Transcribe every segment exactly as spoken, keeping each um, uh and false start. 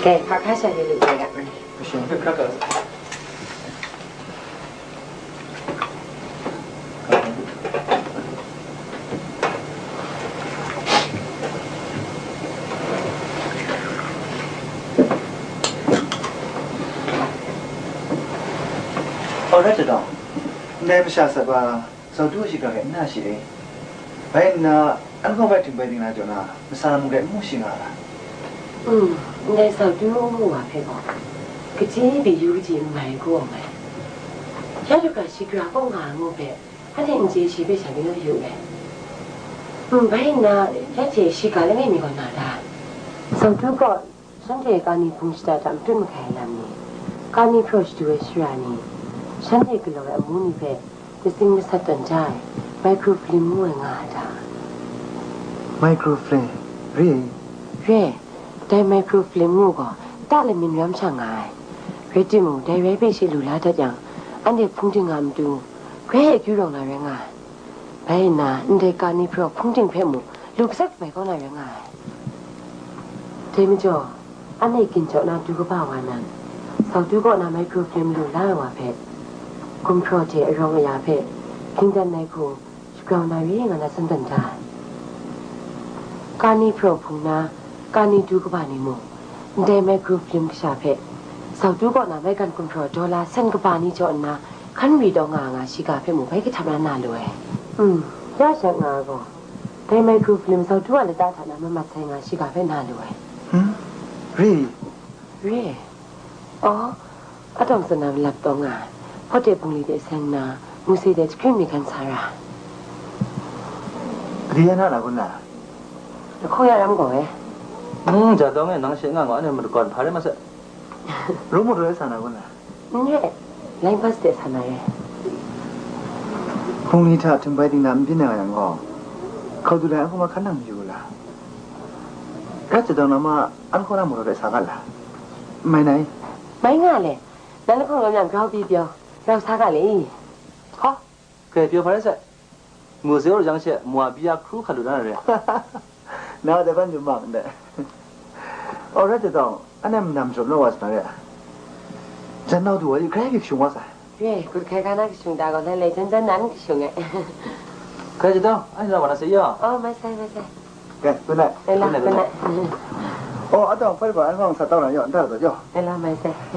ကဲ ဖာ်ခါရှာနေလို့ကြိုက်တာ။ အော် ရတ္တတောင် နံၣ် မရှောင်သဘင် စောင့်တူရှိကြတဲ့ နားရှိတယ်။ ဘယ်နာ အန်ကောပဲ တင်ပေးတင်လာကြတော့ မဆန်မှုတဲ့ မှုရှိငါလား။ อืม နံၣ် စောင့်တူမှုပါဖဲပေါ့။ ကတိပြီးယူကြည့်မှန်ကိုမှန်။ ရတ္တကရှိကြကောင်းငါငို့ပဲ။ အဲ့ဒီအင်္ကျီရှိပဲရှာပြီးတော့ယူပဲ။ อืม ဘယ်နာ ရတ္တရှိကလည်းငယ်နေကောနာတာ။ စောင့်တူက ရှမ်းပြည်ကာနီဖုံးစတာတမတွတ်မခိုင်လမ်းနေ ကာနီဖျော်စတူဝဲရှရာနီ ရှမ်းပြည်ကလော်ဝဲအမူနီဖဲ တစင်းမဆက်တွန်ကြိုင် မိုက်ခရိုဖလင်းမှုဝဲငါတာ။ မိုက်ခရိုဖလင်း ရေ ရေ တိုင်မိုက်ခရိုဖလင်းမှုက တလည်းမင်းရမ်းချငါ ရေတိမှု တိုင်ရဲပေရှိလူလာတတ်យ៉ាង အန်ဒီဖုံးတင်ငါမတူ ခွဲအကျူရောင်လာရဲငါ ဘယ်နာ အန်ဒီကာနီဖျော်ဖုံးတင်ဖဲမှု လူကစက်ပဲကောင်းလာရငါ။ တေမကျော် အန်နီကင်ကျော်နာဒူကဘဝါနံ စောက်တူကောနာမိုက်ခရိုဖလင်းလူလာဝါဖဲ ကွန်ဖျော်တေအရောင်အရာဖဲ ကင်တန်နိုင်ခုံ ရှပြောင်နာရီငါနာစန်တန်တာ။ ကာနီဖျော်ဖုံနာ ကာနီဒူကဘနီမူ အန်ဒီမိုက်ခရိုဖလင်းကရှာဖဲ စောက်တူကောနာမိုက်ကန်ကွန်ဖျော်ဒေါ်လာစန်ကဘနီကျော်နာ ခန်းရီတော့ငါငါရှိကဖဲမူဖဲကထပ်နာနာလွယ်။ อืม ရရှက်ငါကော ဒိုင်မိုက်ခရိုဖလင်းစောက်တူကလည်းတားထနာမမတ်ဆိုင်ငါရှိကဖဲနာလိုဝဲ။ ဟမ် ရီ ရီ အော် အတောင်စနာလပ်တော့ငါ ဖော်တဲ့ပုံလေးတဲ့ဆန်းနာ မူစေတဲ့ချွင်းနေခံစားရ ရီယနာလာခုန တခုရမ်းကောဝဲ။ อืม ကြတော့ငါနန်းရှိငါငါနဲ့မတကွန်ဖားရဲမဆက် ရုံးမတော်ရဲဆန္ဒခုန နဲ့ လိုင်းဘတ်စ်တဲ့ဆန္ဒရဲ ဖုန်းလေးထထင်ပိုင်တင်တာမပြင်းနိုင်အောင်ကောခေါ်သူလည်းအခုမှခဏမယူဘူးလားကတ်စတောင်တော့မှအန်ခေါ်လာမလို့တဲ့ဆာကလားမိုင်နိုင်မိုင်ငါလေနန်းခုံလုံးညံပြောပြီးပြောရောက်စားကလေဟောကဲပြောပါရစေ မူစေရយ៉ាងရှက်မွာဘီယာခရူးခလူတန်းရဲနားတဲ့ဘန်းညမန်တဲ့အော်ရတဲ့တော့အဲ့နဲ့မနမ်ကြုံလို့ဝါစနာရဲကျွန်တော်တို့ကကြိုက်ကြုံဝါစား ကဲ ခုတခဲခါနားကရှုံတာကောလဲလဲချမ်းချမ်းနားကရှုံရဲ့ခဲကျွန်တော်အဲ့တော့ဘာလဲစေရအောင်အော်မဆိုင်မဆိုင်ကဲခုနကဲလာခုနကအော်အတော့ဖဲပါအကောင်စားတော့ရအောင်တတ်တော့ကြောက်ကဲလာမဆိုင် ဟာ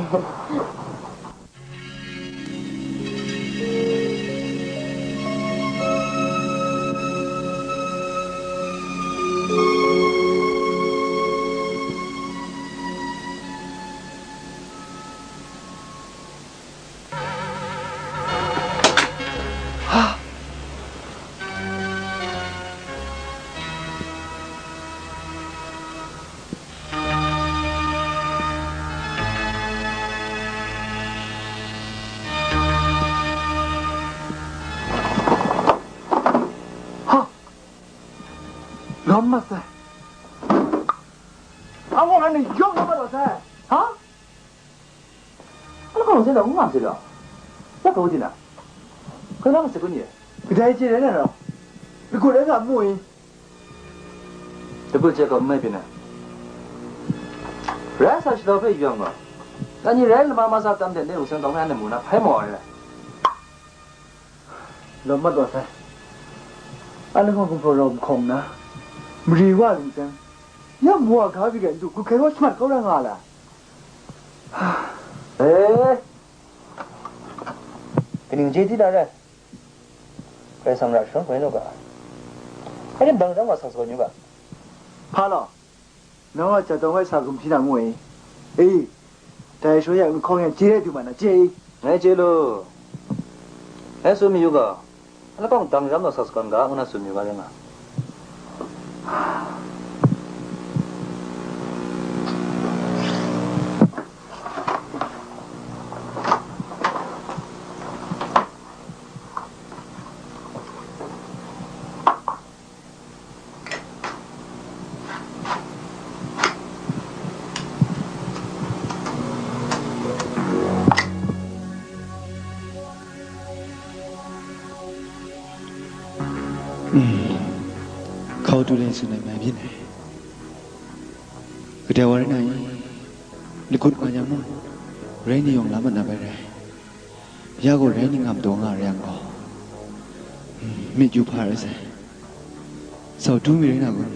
လောမဆန်အမောင်ကနေရုပ်ရမတော်ဆန်းဟာအဲ့ကောင်စဲတော့ငါစဲတော့ရပ်တော်တင်တာခဏမစကွနေတယ်ကြိုင်ကျင်နေတော့ဒီကိုလည်းကမှုရင်တပုတ်ချက်ကမဲ့ပြနေရဲဆာရှိတော့ဖဲယူရမှာတညီရဲလမမဆာတမ်းတဲ့နေဦးစံတော်ဖဲနဲ့မူနာဖဲမော်ရဲလောမတ်တော်ဆန်းအလကောကုံဖော်တော်ခုံနာမရီဝလူစံရမော်ကားပြီးကဲသူခုခဲတော့ချမှတ်ကောင်းရငါလားအဲကနင်ကျေးဇူးတင်ရဲ ပဲဆောင်ရရှုံးခွင့်လို့ကအဲ့ဒီဘန်တော့ကဆောင်စော်ညူကဖားလော်နော်ကတော်ဝဲစာကုန်ဖြစ်တာမို့အေးအေးတိုင်ရွှေရခေါင်းရကျေးတဲ့သူမှနော်ကျေးငဲကျေးလို့ငဲဆိုမယူကအဲ့ကောင်တန်ရမ်းတော့ဆော့စကွန်ကငါဆိုမယူကလည်းငါ อืมเขาดูแลสุนันท์มาพี่ไหนก็เดี๋ยววันไหน Lagut nga yang mung, rai ni yawng la mat na bai rai. Ya gaw rai ni ngam taw nga ra yang gaw, hmm, myit yu hpa rai sai. Sau du mi rai na kun?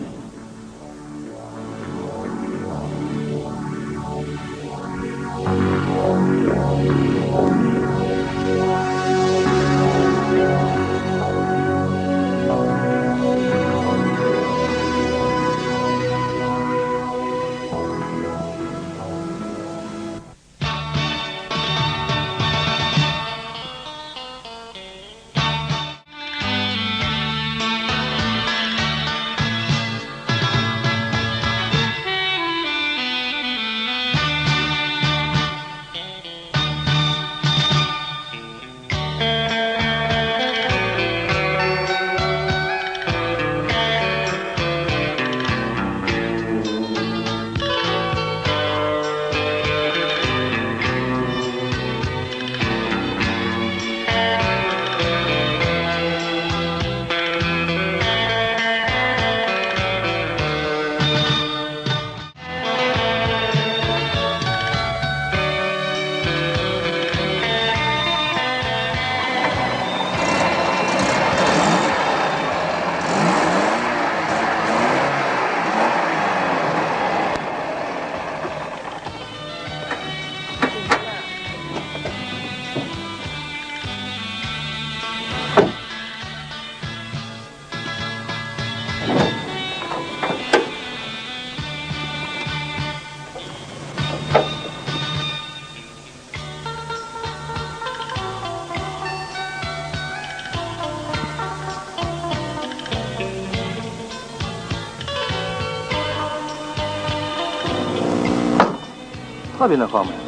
Hpa byin na hkawm ai?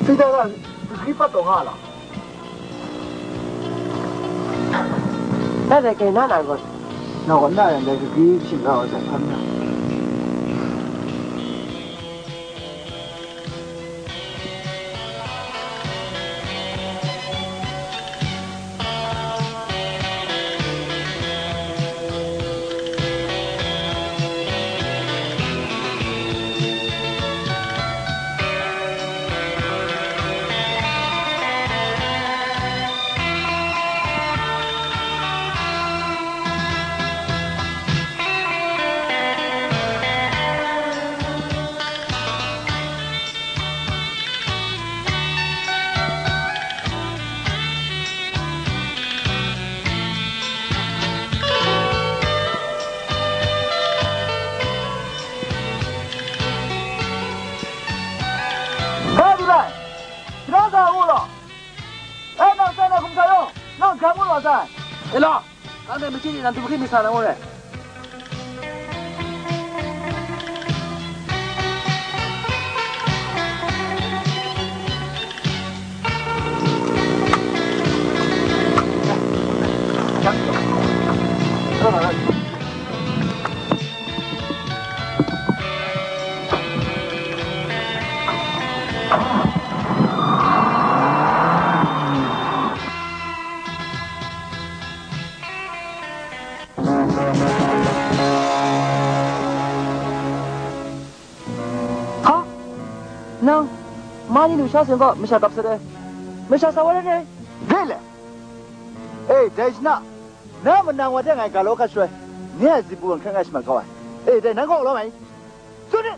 Sita ga gagri pat taw nga la? Na dai kai na na gaw. Na gaw na yang dai gagri shing ga wa sai hpan na. Ga di lai, shada sa u law. E, nang sai na hkum sa yawng, nang hkam ngut wa sai. E law, kang dai machyi ni nan du hkrit myit sa na ngu re. Ha? Nang, ma ni lu sha seng gaw masha kap sat ai. Masha sa wa rai rai. Re le. E, dai shana, na manang wa de ngai ga law hkat shaloi, ni a zipu wan hkrat ngai shamat kau ai. E, dai nang gaw lawm ai. Tsun ni!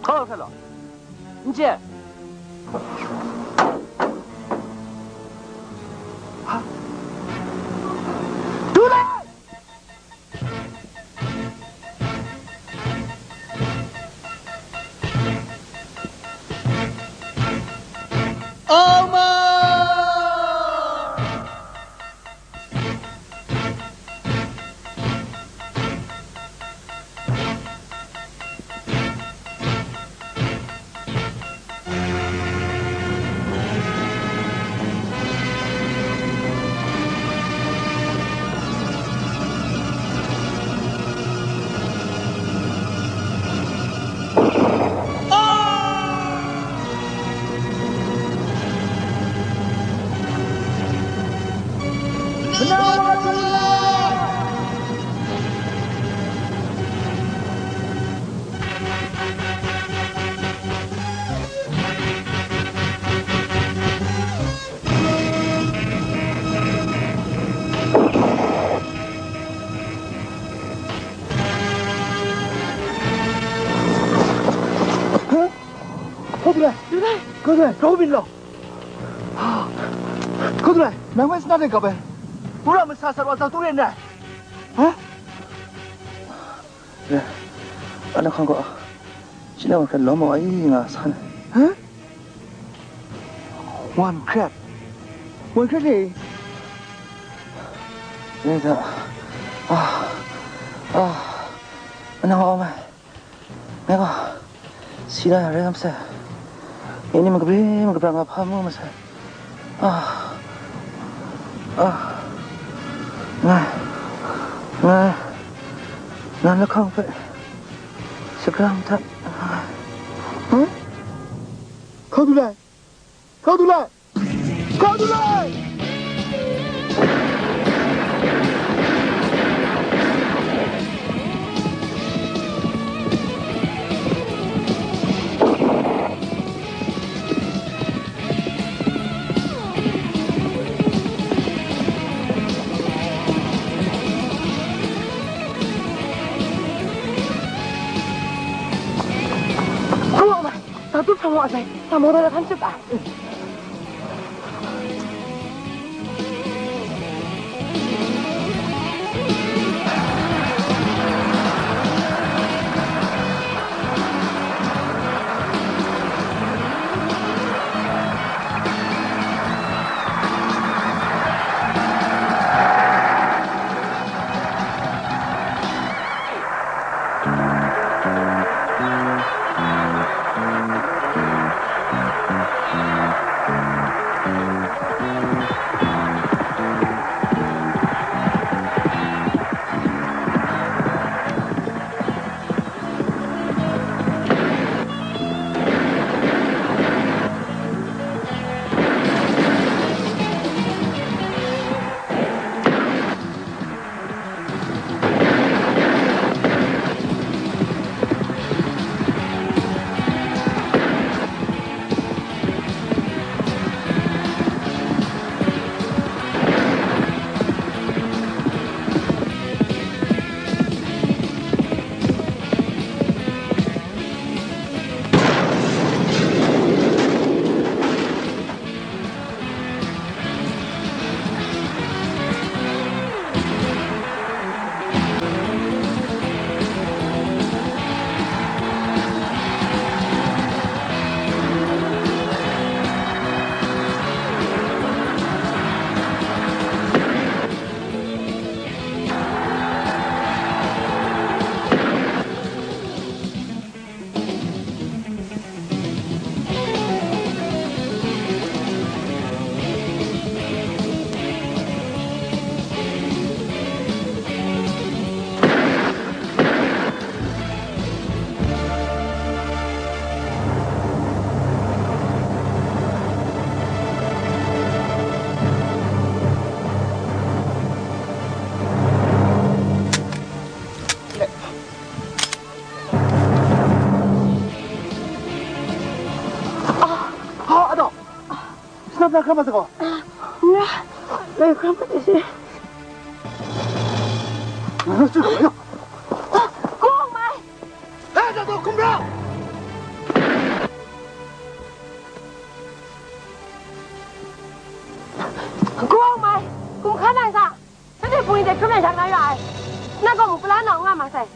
Hkau hkrat law. N chye. Ha? Du lai! Dulai, dulai, dulai, kau byin law. Kau dulai, nang hpe sina de kap ai. Wora masa sat wa sa tu ren dai. Ha? Ya, ana hkang gaw, shi na wan hkrat lawm ai nga san. Ha? Wan hkrat? Wan hkrat e? Ya da. Ah, ah, ana nga awm ai. Ngai gaw, si la ya rai nga masai. Ngai ni makabre makabrang nga hpa mu masai. Ah, ah, ngai, ngai, nan lahkawng hpe sagrang hta. Hmm? Hkau du lai, hkau du lai, hkau du lai! Tatu sama saya, sama orang kan cakap. Ha, adaw! Snap na kram ma sa gaw? Nga, ngai kram pa de shi. Nga, nga, su gaw, yo. Kawng mai! Eh, da, da, kum ra! Kawng mai! Kum hkan ai sa! Shanhte hpung ni de hkrum yang sha na ra ai. Na gaw mung pala nau nga ma sai.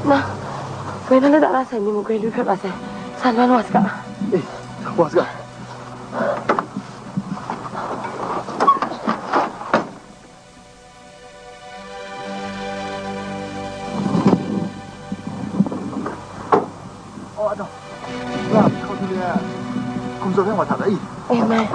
Na, woi na lata na sai mi mung grai lu hpret wa sai. San man wa saga. Eh, wa saga. Oh, adaw. Nga, hkau hte le, hkum zaw hpe wa hta ga i? E, mai.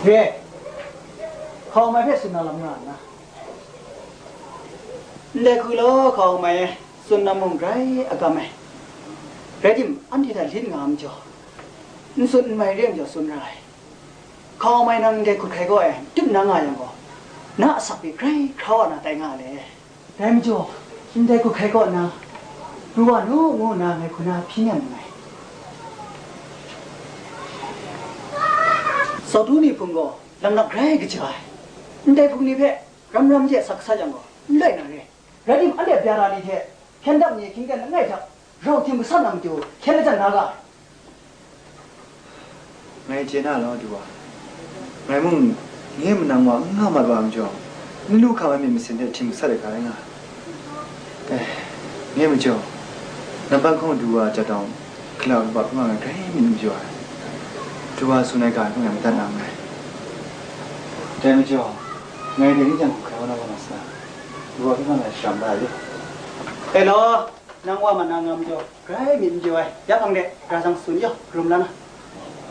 Re, hkawng mai hpe tsun na lam nga nna, ndai hku law hkawng mai e, tsun na mung grai a kam ai. Rai tim, anhte hta lin nga ai majaw, n tsun n mai re ai majaw tsun ra ai. Hkawng mai nang ndai hkut hkai kaw e, n tut na nga yang gaw, na asak pyi grai hkra wa na tai nga le. Dai majaw, ndai hkut hkai kaw nna, pru wa nu ngu nna ngai hku na hpyi nem nngai. Sawtu ni hpung gaw lam lak grai kaja ai. Ndai hpung ni hpe ram ram hte sa kasa yang gaw, n lai na re. Rai tim, anhte bya ra ni hte hpyen dap ni hkying ten langai hta rau htim gasat na matu hkyen lajang na ga ai. Ngai chye na law, du wa. Ngai mung nye manang wa n nga mat wa ai majaw, n lu hkam ai myit masin hte htim gasat ai ga rai nga. Eh, nye majaw, nampat hkawng du wa jat dawng, gala kaba hkrum nga ngai grai myit n majaw ai. Du wa tsun ai ga hkrum ngai madat na nngai. Dai majaw, ngai dai ni jang hkut hkai wa na wa na sa, du wa hkrum nga ngai shadawn da ai. E law, nang wa mat na nga majaw, grai myit n jaw ai. Ya hpang de, Gara jang tsun yaw, karum la na.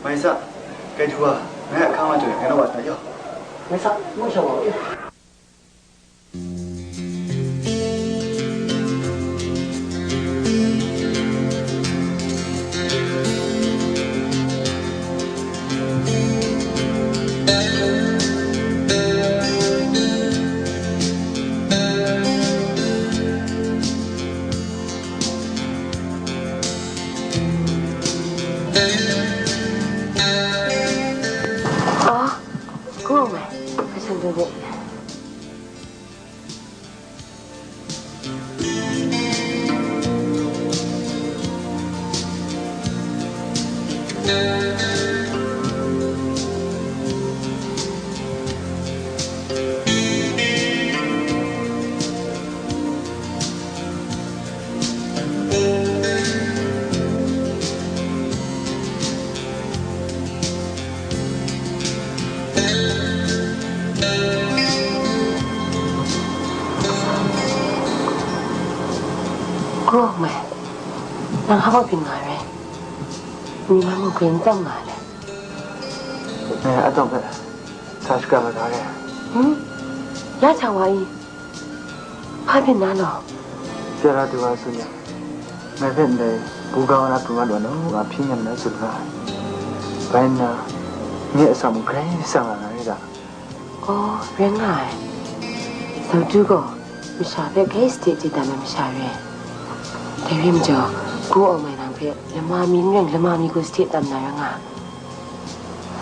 Mai sa, kai du wa, ngai a hkang wa jaw, ngai na wa sa yaw. Mai sa, ngu sha wa yaw. Oh, go away. Kasang dulu. Go away. Nang hpa byin nga re? Ni man mung grin tam nga le? Eh, a tawng hpe sa shakram ai ga re. Hmm? Ya cha wa i? Hpa byin na law? Tara du wa tsun yang, ngai hpe ndai buga wa na pru mat wa nu nga hpyi nem na tsun nga ai. Bai nna, nye a sa mung grai tsang nga na rai ta? Oh, rai nga ai. Sawtu gaw masha hpe grai sade chye tam ai masha re ai. Dai rai majaw, Gu Awng Mai nang hpe lama mi n rai, lama mi gaw sade tam na rai nga ai.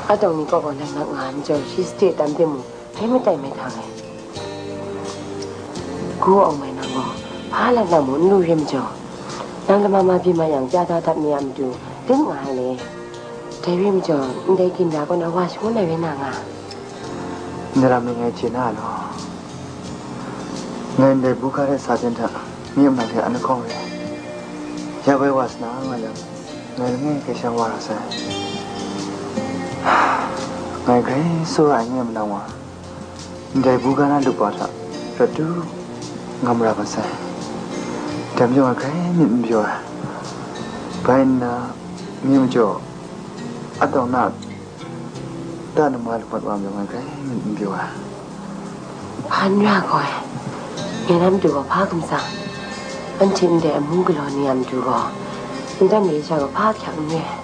A tawng ni kaw gaw laknak nga ai majaw, shi sade tam timung, dai matai mai htang ai. Gu Awng Mai nang gaw, hpa laknak mung n lu re majaw, nang lama ma byin ma yang, chya da dap ni a matu, lit nga ai le. Dai rai majaw, ndai ginra kaw na wa shangun ai rai na nga. Ndai lam ni ngai chye na law. Ngai ndai buga hte sa ten hta, myi manang hte an lahkawng re ai. Ya bai wa sa na nga yang, ngai langai hkrai sha wa ra sai. Ngai grai tsawra ai nye manang wa, ndai buga na lup wa hta, rat du ngam ra mat sai. Dai majaw ngai grai myit n pyaw ai. Bai nna, myi majaw, a tawng na, ta nama lup mat wa majaw ngai grai myit n pyaw ai. Hpa n ra gaw ai, ngai na matu gaw hpa hkum tsang, anhte ndai amu galaw ni a matu gaw, n dan re sha gaw hpa hkyak n re ai.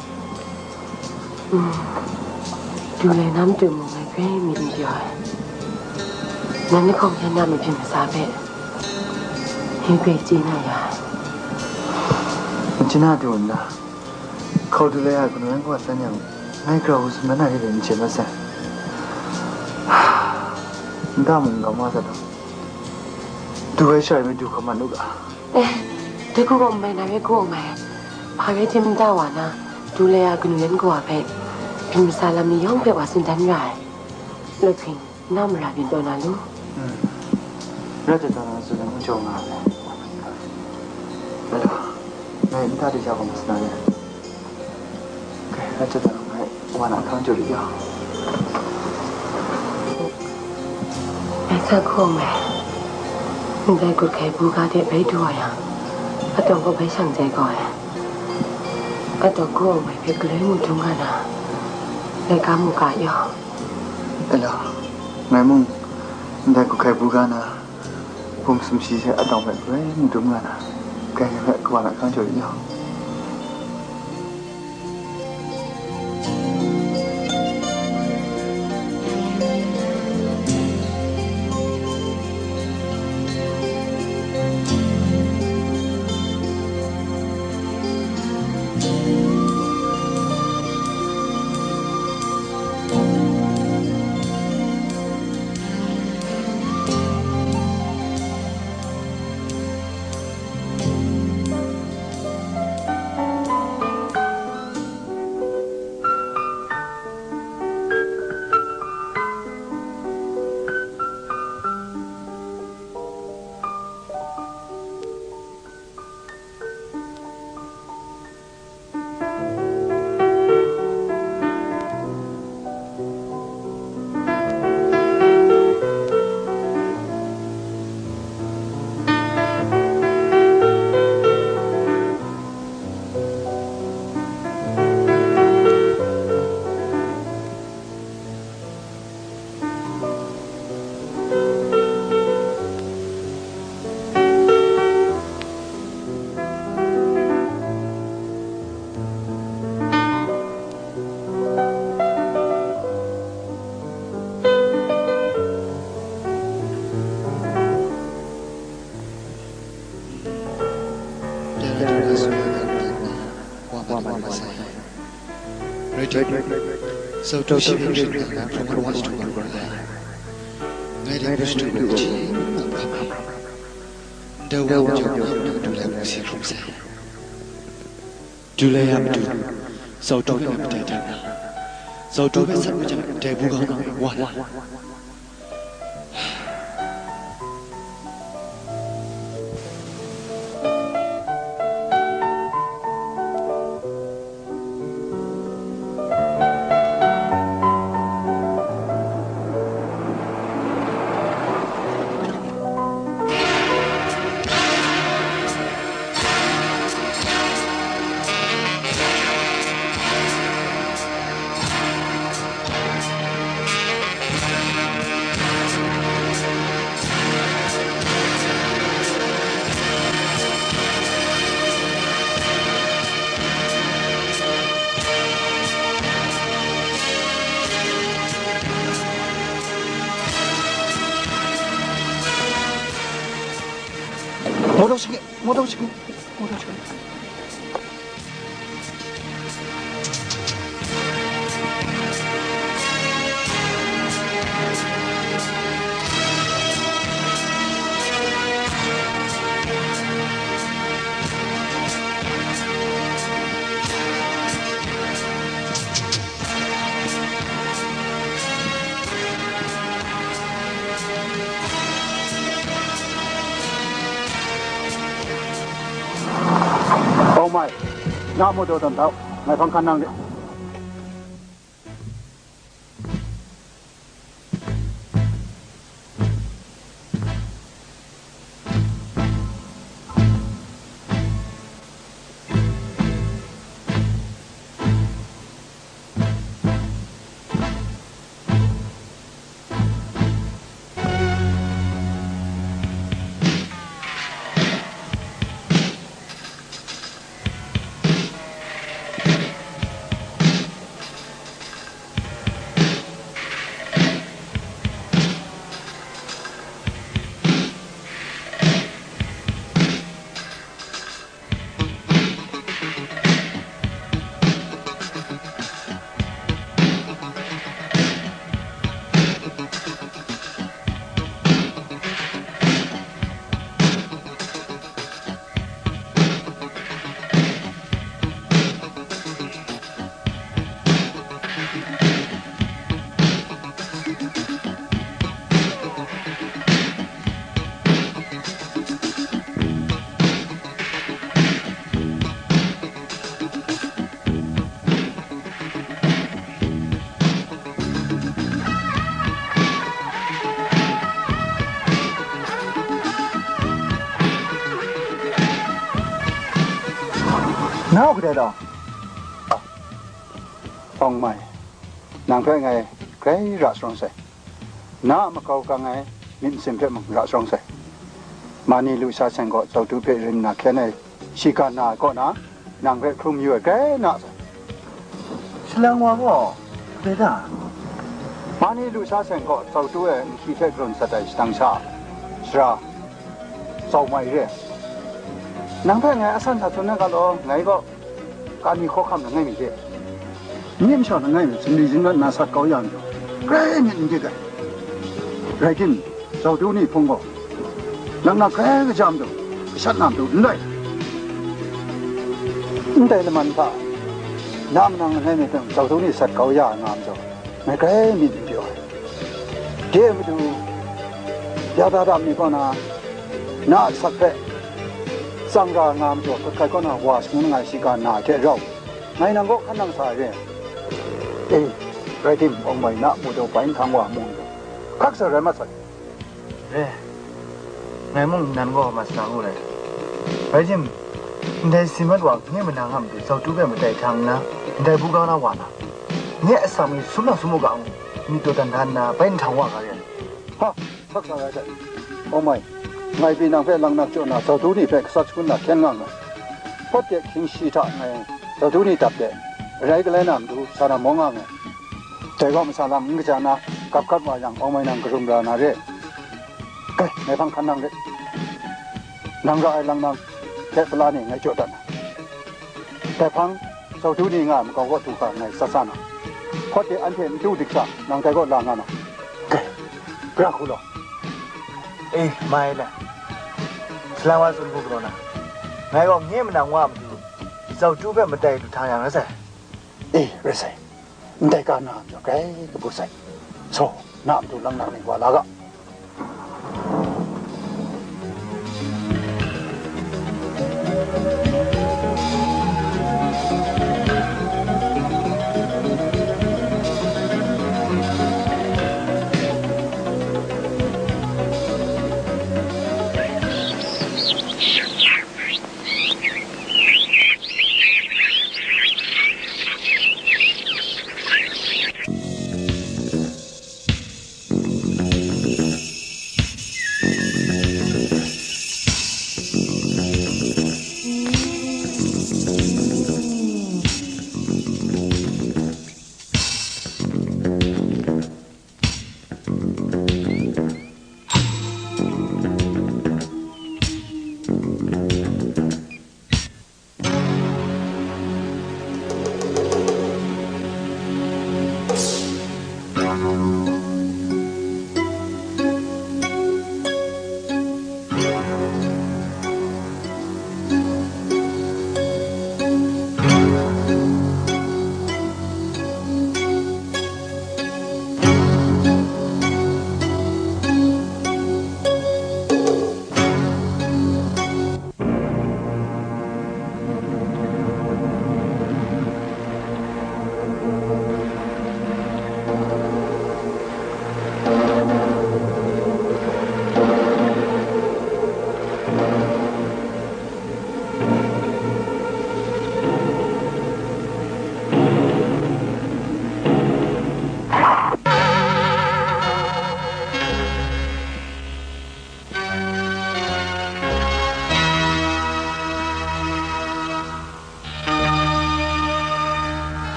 Mm. Du lai na matu mung ngai grai myit n pyaw ai. Nang ni hkawng yan na mabyin masa hpe, ngai grai chye na ya ai. N chye na du n ta? Hkau du lai a kanu yan kaw san yang, ngai grau sumdan na re ai n chye mat sai. Nta mung n gam wa sa taw, du ai sha rai mi du hkam mat u ga. Eh, dai Gu Awng Mai na re, Gu Awng Mai. Hpa rai tim nta wa na, du lai a kanu yan kawa hpe, byin masa lam ni yawng hpe wa tsun dan ra ai. Lahpring, nau mara byin taw na lu. Hmm. Rai taw taw na tsun ai, n jaw nga ai. Alo, ngai nta de sha gaw mat sa na re. Kai, rai taw taw na, ngai wa na hkang jaw lu ya. Ngai sa hkawng ai. Ndai gut hkai buga de bai du wa yang, a tawng gaw bai shang jai gaw ai. A tawng Gu Awng Mai hpe galoi mung dung nga na, laika mu ga yawng, Ela, ngai mung ndai hku hkai bu ga na, bum sumshi hte a dawng hpe galoi madum nga na, grai ngai hpe kawa na hkang jaw yu yang. ဒူလႄႈယမတူ, ဇော်တူဝဲမတန်တန်, ဇော်တူဝဲဆက်ဝဲကြတဲ့ဒဲဘူးကောင်းတော်ဝါလာ. မော်တော်ဆိုင်ကယ်၊ မော်တော်ဆိုင်ကယ်၊ မော်တော်ဆိုင်ကယ်။ ပေါင်မိုင်၊ နောက်မို့တော့တော့ ငါဖန်ခါနန်းလေ။ နၢ်ဟူကဒဲတော့ ပေါင်မိုင်၊ နင်ဖဲငယ် grai ra sharawng sai. Na a makau kang ai myit masin hpe mung ra sharawng sai. Mani lu sha seng gaw Zautu hpe rim nna hkyen ai shiga na ai kaw na, nang hpe hkrum yu ai grai na sai. Salang wa gaw, dai da? Mani lu sha seng gaw Zautu e nhki hte galawn sat ai shadang sha, sara, Zaumai re. Nang hpe ngai asan sa tsun na ga law, ngai gaw kani hkawhkam langai mi hte, myi masha langai mi sumri zingrat na sat kau ya majaw, grai myit n dik ai. Rai tim, Zautu ni hpung gaw, nang na grai kaja matu, kashat na matu n rai. Ndai laman hta, na manang langai mi hpe Zautu ni sat kau ya ai nga majaw, ngai grai myit n pyaw ai. De matu, ya da da mi kaw na, na a asak hpe tsang ra nga majaw, hkrat hkrat kaw na wa shangun nga ai shiga na ai hte rau, ngai nang kaw hkan nang sa ai re. E, rai tim, Aung Mai na a mu daw bai nhtang wa mung, hkak sa rai mat sai. Re, ngai mung nnan gaw mat sa u lai. Rai tim, ndai si mat wa nge manang a matu Zautu hpe matai hta nna, ndai buga na wa na, nye a asak mi sum na sum u ga ngu, myit daw dan dan nna bai nhtang wa ga re ai. Ha, hkak sa rai sai. Aung Mai, ngai pyi nang hpe lang nak jaw na Zautu ni hpe gasat shangun na hkyen nga nngai. Hpawt de hkying shi hta ngai Zautu ni dap de, rai galai na matu sa na maw nga nngai. Dai gaw masa lam n kaja na, gap gat wa yang, Aung Mai nang karum ra na re. Kai, ngai hpang hkan nang rit. Nang ra ai lang nang hte pala ni ngai jaw dat na. Dai hpang, Zautu ni nga ai makau kaw du hkra ngai tsat sa na. Hpawt de anhte n du dik sha, nang dai kaw la nga na. Kai, bra hku law. E, mai le. Salang wa tsun hku galaw na. Ngai gaw nye manang wa a matu, Zautu hpe matai lu htang yang rai sai. E, rai sai. Ndai ga na majaw grai kabu sai. Saw, na a matu lang na ning wa la ga.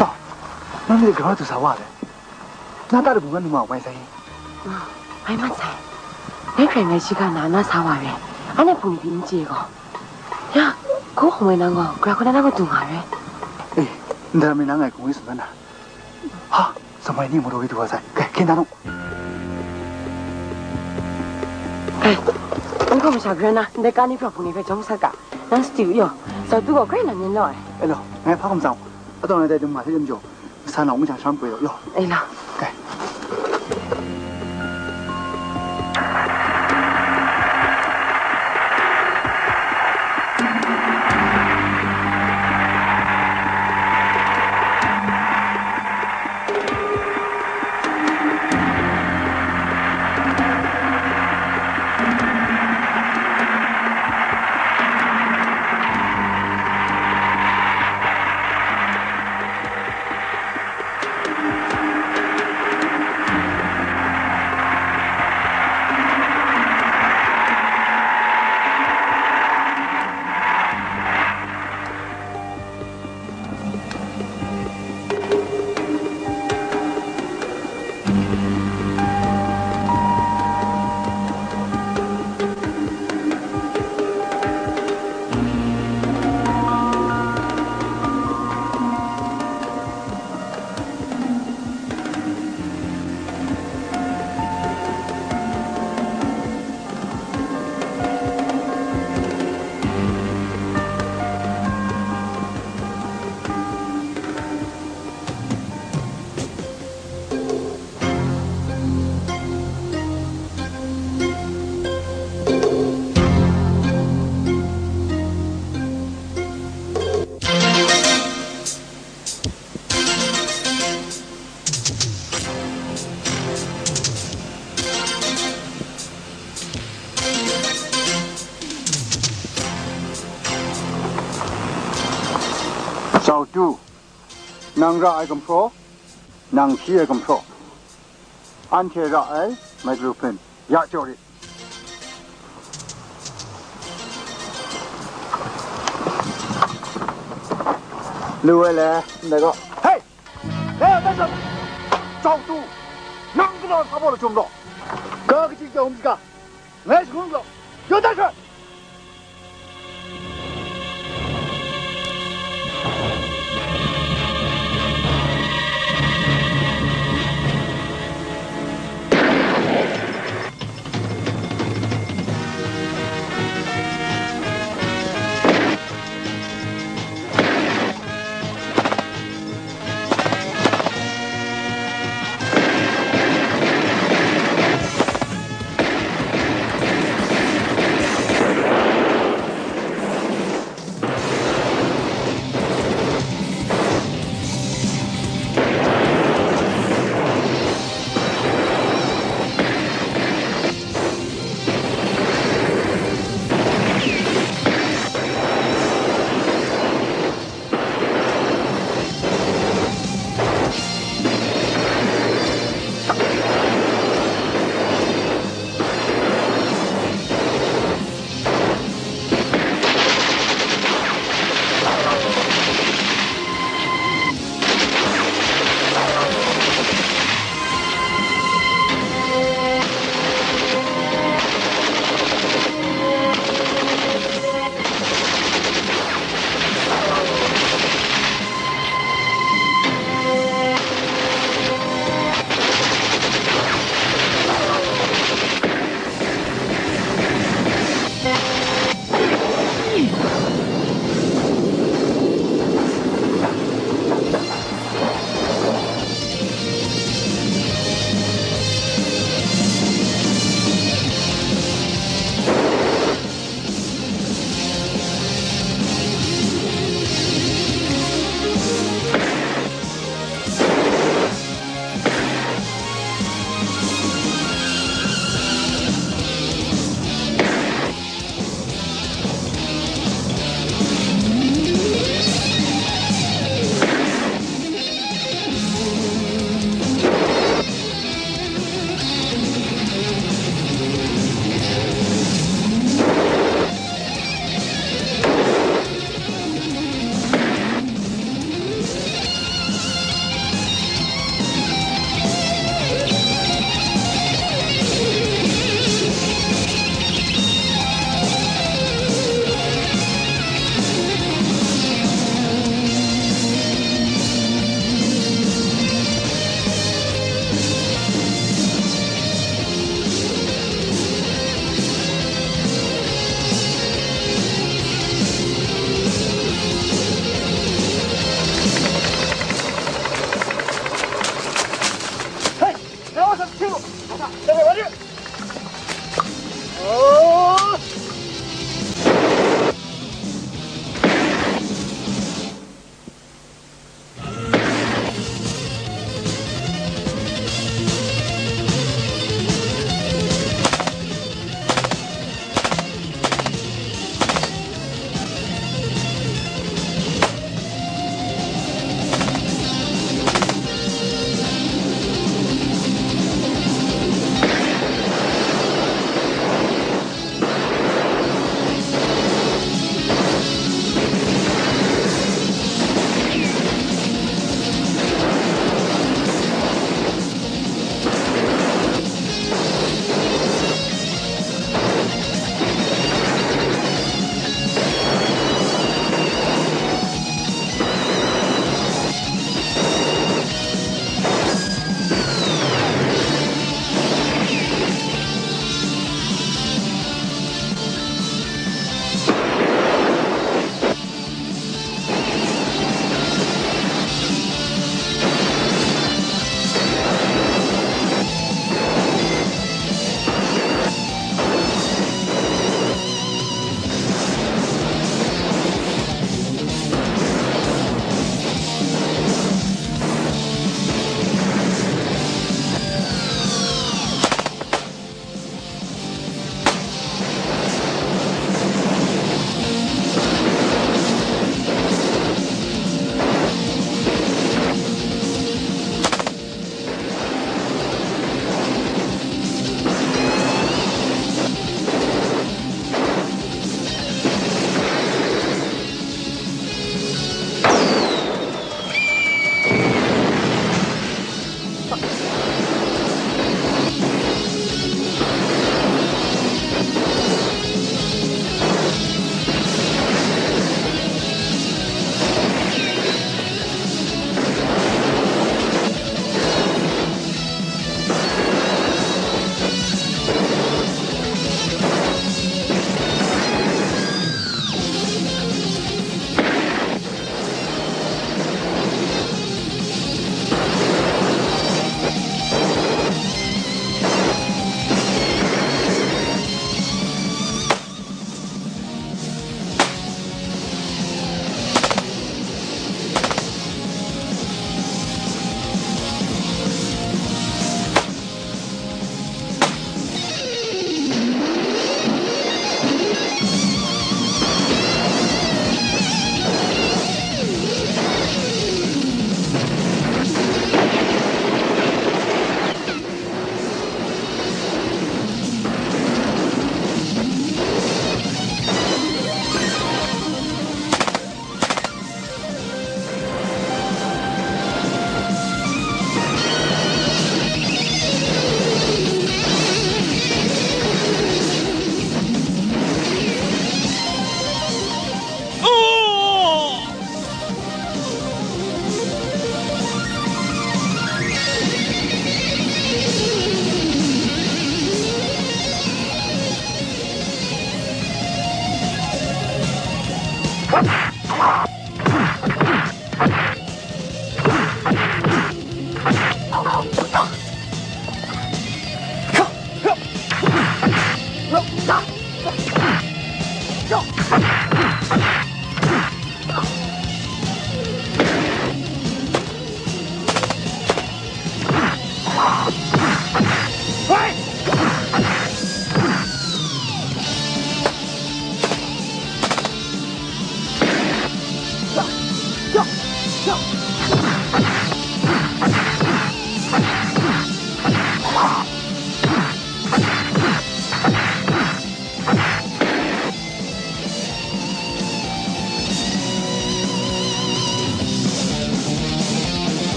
Ba, nanhte gara du sa wa le? Na ta dabu nga nu ma wai sai? Wai mat sai. Ngai hkrai ngai shiga na na sa wa re. Anhte hpung ni pyi n chye gaw. Ya, ko hkawm ai nang gaw, gara hku na nang gaw du nga re. E, ndai mi nang ngai hkungwi tsun na. Ha, samai ni maraw i du wa sai. Kai, hkyen da nu. Kai, n hkawm masha gara na, ndai ka ni hprawk hpung ni hpe jawng sat ga. Nang sadi u yaw, Zautu gaw grai na myen law ai. E law, ngai hpa hkum tsang, atau ngai dai dum nga hte dum jaw, masa nau n jang sharam poi law, law. E law. Kai. Zau tu, nang ra ai gumhpraw, nang hpyi ai gumhpraw, anhte ra ai microphone ya jaw rit. Lu ai le, ndai gaw. Hei! Ngai a dan sha, Zau tu, nang galaw sa baw lachyum law, ga kaji jahkum shaga, ngai shangun galaw, yawt dat hkra.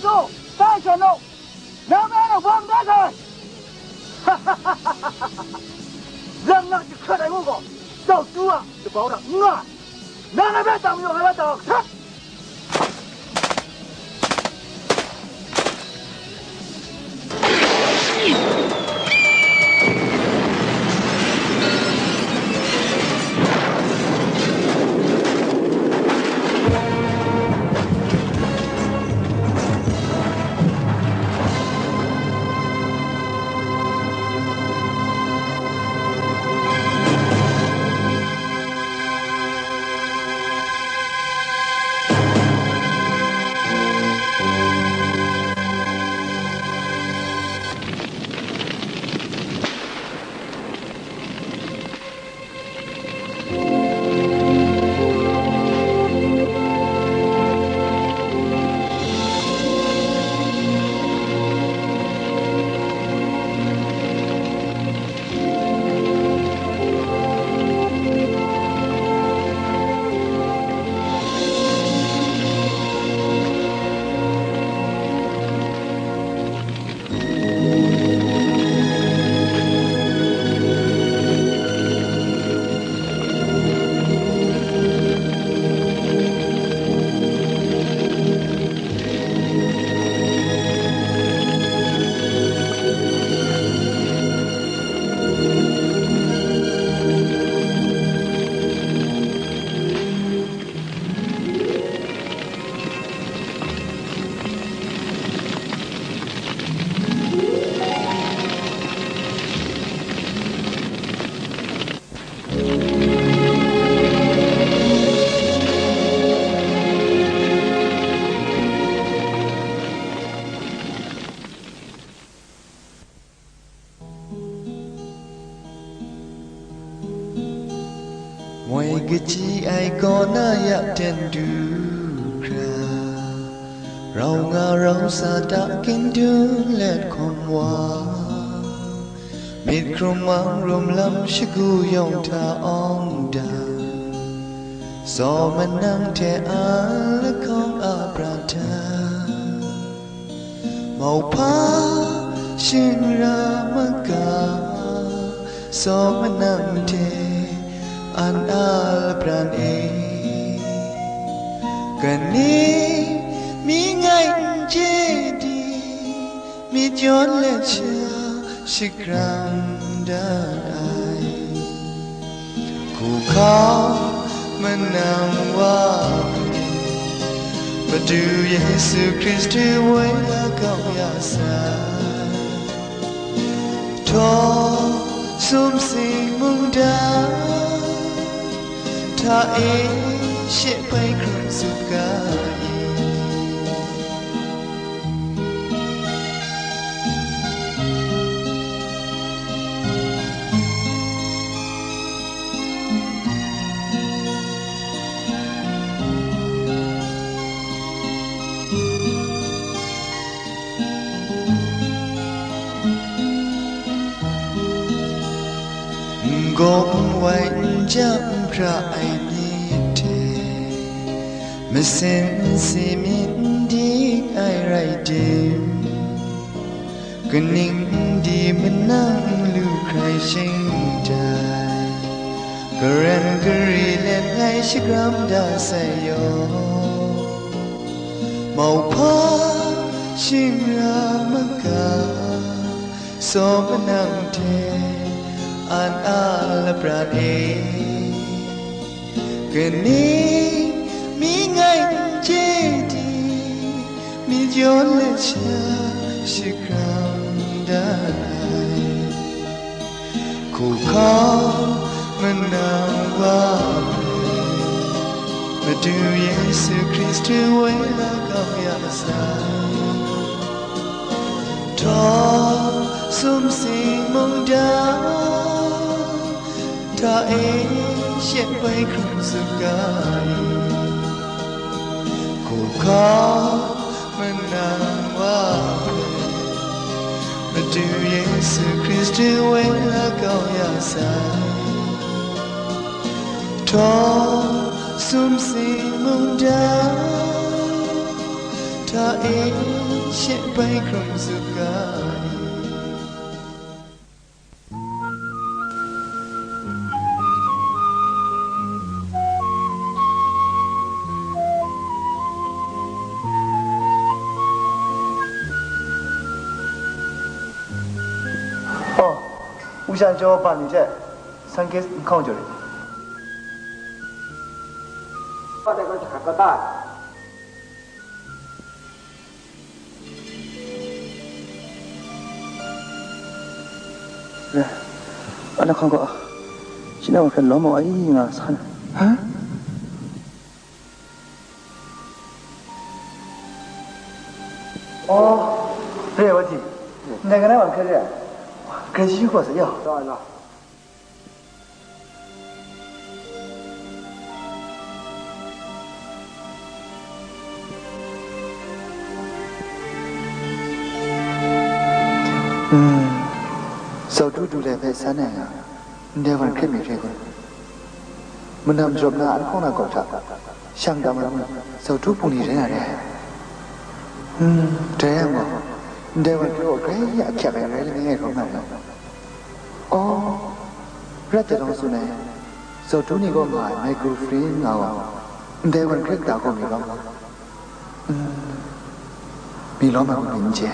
Taw, tai sha nau, nang na na wang da sai. Lang na jahkrat ai ngu gaw, tau tu a, dabau na nga. Nang na hpe tam yawng ai wa tau hkrat. Moi kachyi ai kaw na ya ten du hkra, rau nga rau sa ta kingdun let hkawm wa, myit hkrum mang rum lam shagu yawng hta awng da, saw manang hte a lahkawng a prat hta. Mauhpa shingra maga, saw manang hte an a lapran e. Kaning mi ngai n chye di, myit yawn let sha shakram dat ai. Hku hkau manang wa hpe, Madu Yesu Hkristu woi la kau ya sai. Htaw sumsing mungdan hta e she bai hkrum tsup ga i. N gaw n wai n ja n hpra ai myit hte, masin n si myit n dik ai rai tim, kaning n di manang lu hkrai shingtai, karen kari let ngai shagram da sai yaw, mauhpa shingra maga, saw manang hte an a lapran e. Kaning mi ngai n chye di, myit yawn let sha shakram dat ai. Hku hkau manang wa hpe, Madu Yesu Hkristu woi la kau ya sai. Htaw sumsing mungdan hta e she bai hkrum tsup ga i. Hku hkau manang wa hpe, Madu Yesu Hkristu woi la kau ya sai. Htaw sumsing mungdan Hta e she bai hkrum zuk ga ai. Oh, ဦးစံကျော်ပါနေချက် ဆန်ကစ် ခေါင်းကျော်လေး အနခေါင်းက ရှင်းတော့ခက်လောမော်အီးငါဆန်းဟမ် อ๋อ เรวะที ไหนกันนะวันแค่เนี่ย เกรดยูกว่าสิยอ อืม เสาร์อาทิตย์ดูแลเพชรซะหน่อยอ่ะ เดี๋ยววันคริสต์มาสเรียกคุณ မနမ်ဒရွပ်နာ အန်ခေါင်းနာကောက်ထ ရှန်တမန် စောက်ထူပူနေရတဲ့ ဟွန်း တဲရမော် ဒဲဝန်ကရော့ဂဲရအခက်အခဲလဲနေရောမှာအော် ရတ်တတော်ဆိုနေ စောက်ထူနေကောငါ မိုက်ခရိုဖရင်းငါဝါ ဒဲဝန်ခရစ်တာကောမီလော မီလောမှာမင်းကျဲ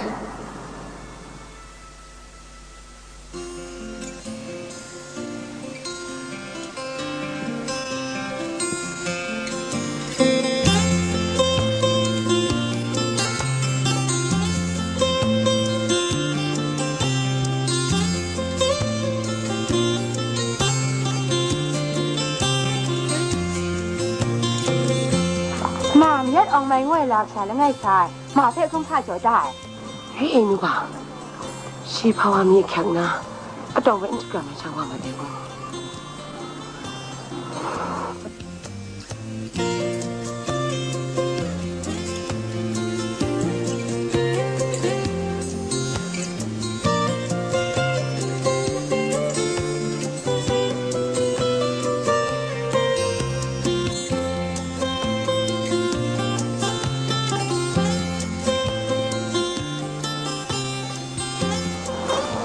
မမရက်အောင်မိုင်ဝဲလာဖြာလငယ်ဆိုင်မဖဲခုံဖာကျော်တၢ် ဟေး အင်းနူပါ ရှေးဖာဝါမီးအခက်နာ အတော်ဝဲ Instagram မှာ ချောင်းဝါမှာတဲဘူး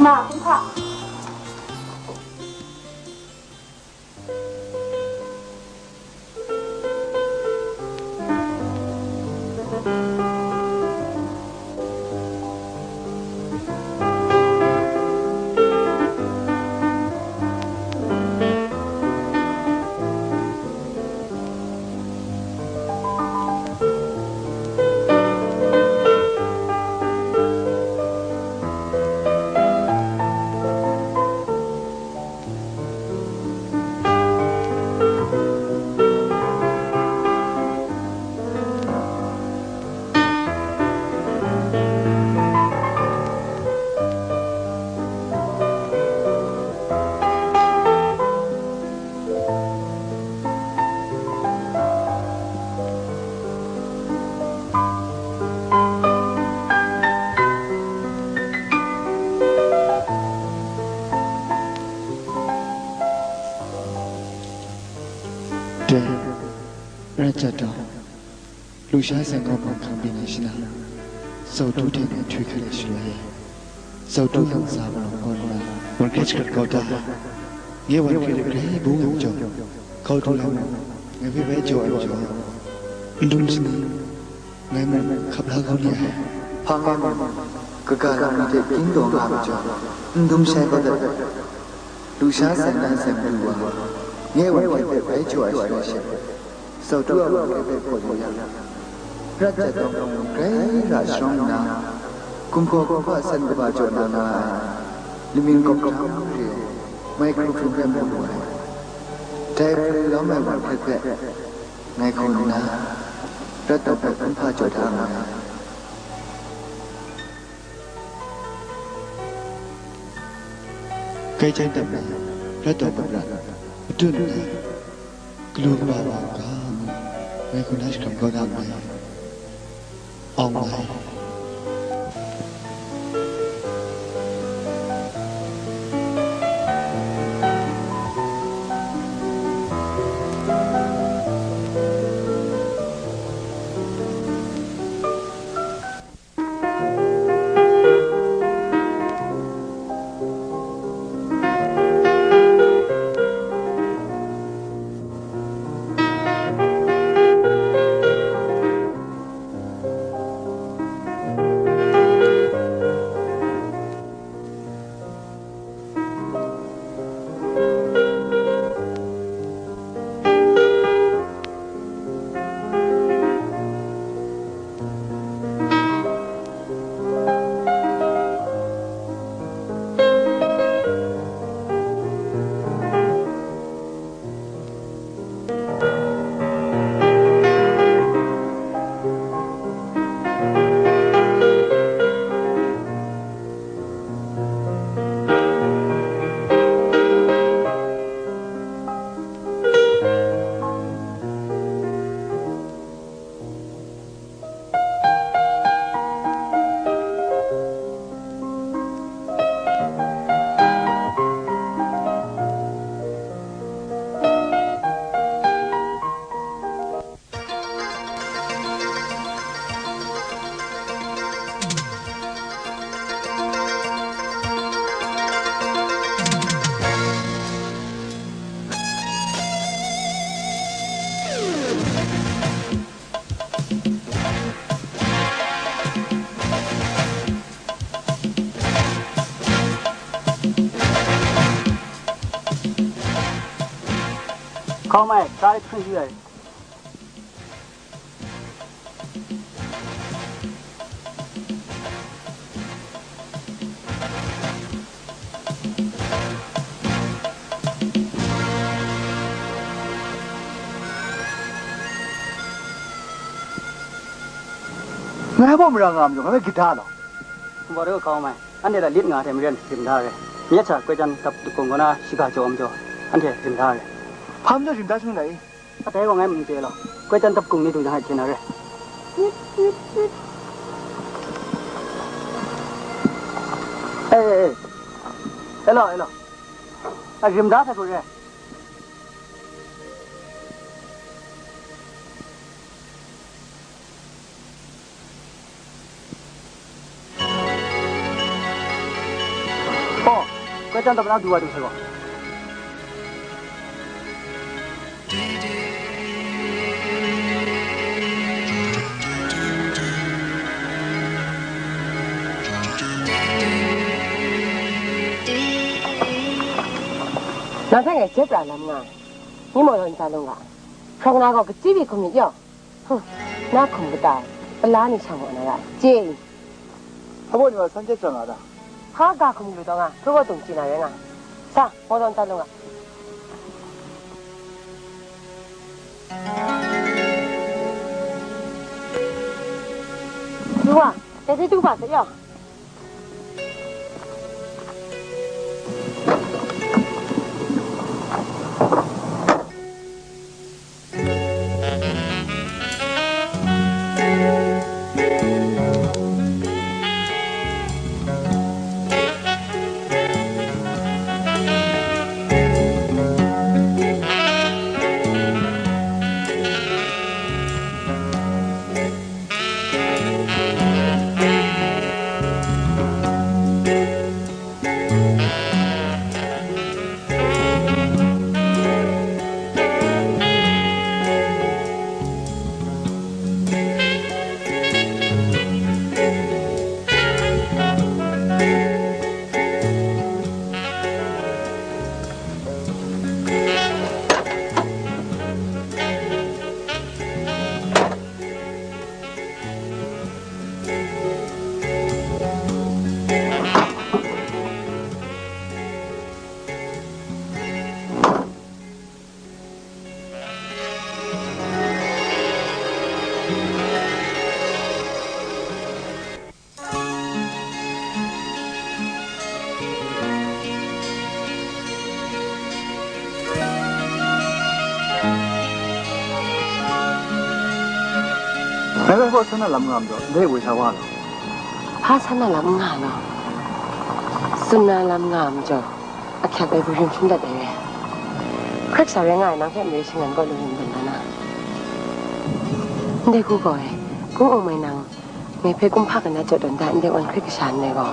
မ ခုခ တရတ်ချက်တော့ လူရှားဆိုင်ငေါ်ပုံခံပြီးနေရှင်လား။ စောက်တူးထဲနဲ့ထွေးခက်လက်ရှိရရဲ့။ စောက်တူးဟန်စားပါတော့ကောလာ။ ဝန်ခဲချစ်ကောတာ။ ငဲ့ဝန်ခဲတဲ့ဂရိဘူးငါကြော်။ ခေါ်တူးလိုက်မှာငါဖေးပဲကြော်အကြော်။ အဒုံးစနေ ငါမခပ်လာကောင်းနေဟဲ။ ဖာငါမကကလာမီတဲ့ကင်းတော်ငါမကြော်။ အဒုံးဆိုင်ကောတဲ့။ လူရှားဆိုင်ငါဆိုင်ဘူးဝါ။ ငဲ့ဝန်ခဲတဲ့ဂရိကြော်အကြော်ရှင်။ စောက်တူးအဝဲကဲပဲပေါ်လို့ရ။ ရတ်ချက်တော့ဂရိရရှောင်းနာ ကုံဖော်ကဖာဆန်ကဘာကြော်နာနာ လမင်းကောက်ထမ်းရေ မိုက်ခရိုဖုန်းပဲမို့လို့ဟဲ ဒိုင်ဖရီလောင်းမဲ့ဝါဖက်ဖက် ငိုင်ခုန်နာ ရတ်တော့ပဲကုံဖာကြော်ထားမှာ ကဲကျဲတပ်နာ ရတ်တော့ပပြတ် ပတွတ်နာ ကလူကဘာဝါကမူ ငိုင်ခုန်နာရှ်ကရမ်ကောဒါမီ အောင်ပါ။ အ Kau mai, kai hpring yu ai. Ngai hpa mara nga majaw, ngai hpe grit da law. Nbawt e kau mai, anhte la lit nga ai hte maren rim da re. Myit sha, kwai chyan dap dukgung kaw na shiga jaw majaw, anhte rim da re. Hpa majaw rim da shangun ai? Atai gaw ngai n chye law, kwai chyan dap gung ni du jang hte hkyen na re. E, e, e. E law, e law. A rim da hta hkru re. Oh, kwai chyan dap na du wa du sai gaw. Nang hpe ngai chye pra lam nga ai. Ni maw law n ta lung ga? Hprawng na gaw kaji pyi hkum myit yaw. Hum, na hkum kata e, pala ni shang wa na ra, chye i? Hpa baw ni wa san chyet shang nga ta? Hpa ga hkum lu taw nga, hkru gaw tung chye na rai nga. Sa, maw law n ta lung ga? Lu wa, dai hpe du ga sai yaw. Ngai gaw hpa san na lam n nga majaw, ndai woi sa wa law. Hpa san na lam n nga law. Tsun na lam n nga majaw, ahkyak ai hku rim hpring dat ai re. Hkriek sa rai nga ai nang hpe mare shangan gaw lu rim dat na na. Ndai hku gaw e, Gu Aung Mai nang, ngai hpe kumhpa kana jaw tawn da ndai wan hkrit kasha ndai gaw,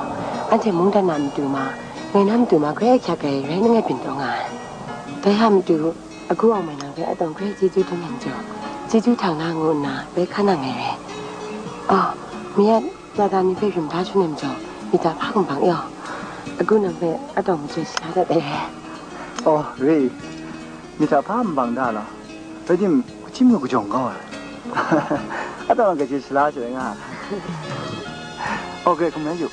anhte mungdan na matu ma, ngai na matu ma grai ahkyak ai rai nangai byin taw nga ai. Dai a matu, Agu Aung Mai nang hpe atawng grai chyeju dum ai majaw, chyeju htang na ngu nna bai hkan nang ai rai. Oh, mi a, lata mi hpe rim da shangun ai majaw, mi hta hpa kumhpang yaw, Agu nang hpe atawng majoi shala dat ai rai. Oh, re, mi hta hpa kumhpang da law, rai timung, hkachyi mu kajawng kau ai. Atawng a kaji shala shaloi nga. Oh, grai hkum rai yu.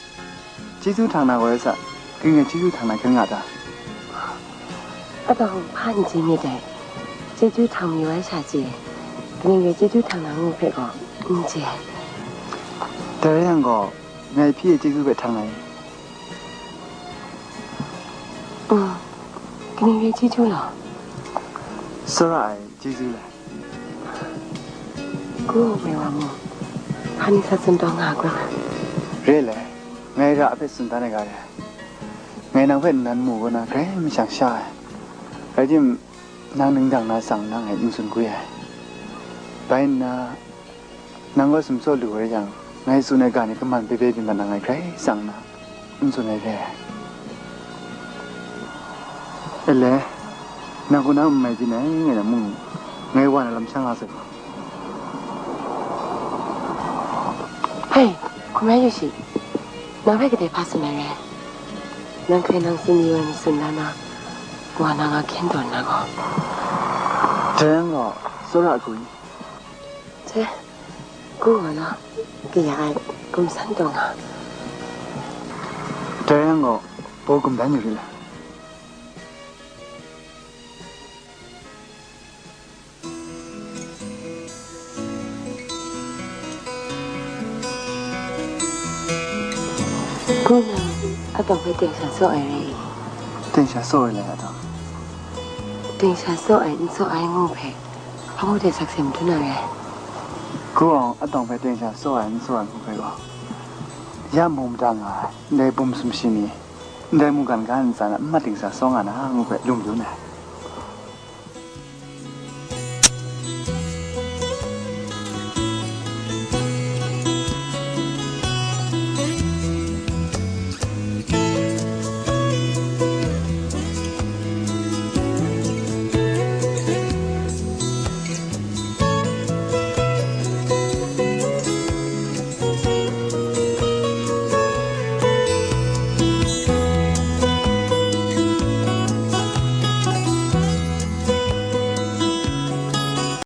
Chyeju htang na gaw rai sa, kaning rai chyeju htang na hkyen nga ta? Atawng hpa n chye myit dai, chyeju htang mayu ai sha chye, kaning rai chyeju htang na ngu hpe gaw n chye. Dai rai yang gaw, ngai hpyi e chyeju hpe htang ai. Mm, kaning rai chyeju law? Tsawra ai chyeju lai. Gu Aung Mai wa mung, hpa ni sa tsun taw nga ai kun? Re ai, ngai ra hpe tsun dan ai ga re. Ngai nang hpe nnan mu kaw na grai mashang sha ai. Rai timung, nang ningdang na tsang nna ngai n tsun gwi ai. Bai nna, nang gaw sumsaw lu ai yang, ngai tsun ai ga ni kaman bye bye byin mat na ngai grai tsang na. N tsun ai hte. Ele, nang gaw na n mai byin ai, ngai na mung, ngai wa na lam sha nga sai. Hei, hkum rai yu shi, nang hpe kadai hpa tsun ai re? Nang hkrai nang tsun yu ai matsun la na, wa na nga hkyen tawn na gaw. Dai yang gaw, tsawra ai hku i? Hte, ku gaw law, kaya ai, kum san taw nga. Dai yang gaw, baw kum dan yu rit ai. Ku nang, atawng hpe teng sha tsaw ai re i? Teng sha tsaw ai lai, atawng? Teng sha tsaw ai, n tsaw ai ngu hpe, hpa ngu hte sakse madun na re ai. Ku gaw, atawng hpe teng sha tsaw ai, n tsaw ai ngu hpe gaw, ya mu mada nga ai, ndai bum sumshi ni, ndai mungkan ga ntsa na n mat ding sha tsaw nga na ngu hpe lung dun ai.